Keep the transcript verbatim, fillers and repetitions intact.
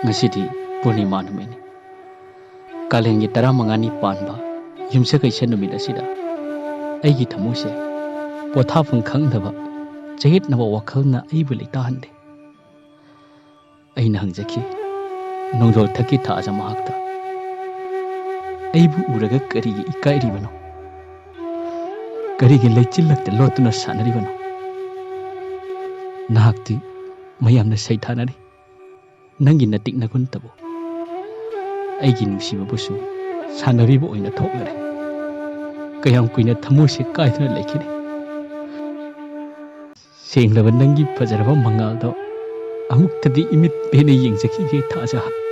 ꯉꯁꯤꯗꯤ ꯄꯨꯔꯅꯤꯃꯥ ꯅꯨꯃꯤꯠꯅꯤ꯫ ꯀꯥꯂꯦꯟꯒꯤ ꯇꯔꯥꯃꯉꯥꯅꯤ ꯄꯥꯟꯕ ꯌꯨꯝꯁꯀꯩꯁ ꯅꯨꯃꯤꯠ ꯑꯁꯤꯗ ꯑꯩꯒꯤ ꯊꯃꯣꯏꯁꯦ ꯄꯣꯊꯥꯐꯝ ꯈꯪꯗꯕ ꯆꯌꯦꯠꯅꯕ ꯋꯥꯈꯜꯅ ꯑꯩꯕꯨ ꯂꯩꯇꯥꯍꯟꯂꯦ꯫ ꯑꯩꯅ ꯍꯪꯖꯈꯤ, ꯅꯣꯡꯖꯣꯜ ꯊꯛꯀꯤ ꯊꯥꯖ ꯃꯍꯥꯛꯇ, "ꯑꯩꯕꯨ ꯎꯔꯒ ꯀꯔꯤꯒꯤ ꯏꯀꯥꯏꯔꯤꯕꯅꯣ? ꯀꯔꯤꯒꯤ ꯂꯩꯆꯤꯜꯂꯛꯇ ꯂꯣꯠꯇꯨꯅ ꯁꯥꯟꯅꯔꯤꯕꯅꯣ? ꯅꯍꯥꯛꯇꯤ ꯃꯌꯥꯝꯅ ꯁꯩꯊꯥꯅꯔꯤ, ꯅꯪꯒꯤ ꯅꯇꯤꯛ ꯅꯒꯨꯟꯇꯕꯨ꯫ ꯑꯩꯒꯤ ꯅꯨꯡꯁꯤꯕꯕꯨꯁꯨ ꯁꯥꯟꯅꯔꯤꯕ ꯑꯣꯏꯅ ꯊꯣꯛꯅꯔꯦ꯫ ꯀꯌꯥꯝ ꯀꯨꯏꯅ ꯊꯃꯣꯏꯁꯦ ꯀꯥꯏꯗꯨꯅ ꯂꯩꯈꯤꯅꯤ? ꯁꯦꯡꯂꯕ ꯅꯪꯒꯤ ꯐꯖꯔꯕ ꯃꯉꯥꯜꯗꯣ ꯑꯃꯨꯛꯇꯗꯤ ꯏꯃꯤꯠ ꯄꯦꯟꯅ ꯌꯦꯡꯖꯈꯤꯒꯦ ꯊꯥꯖ"꯫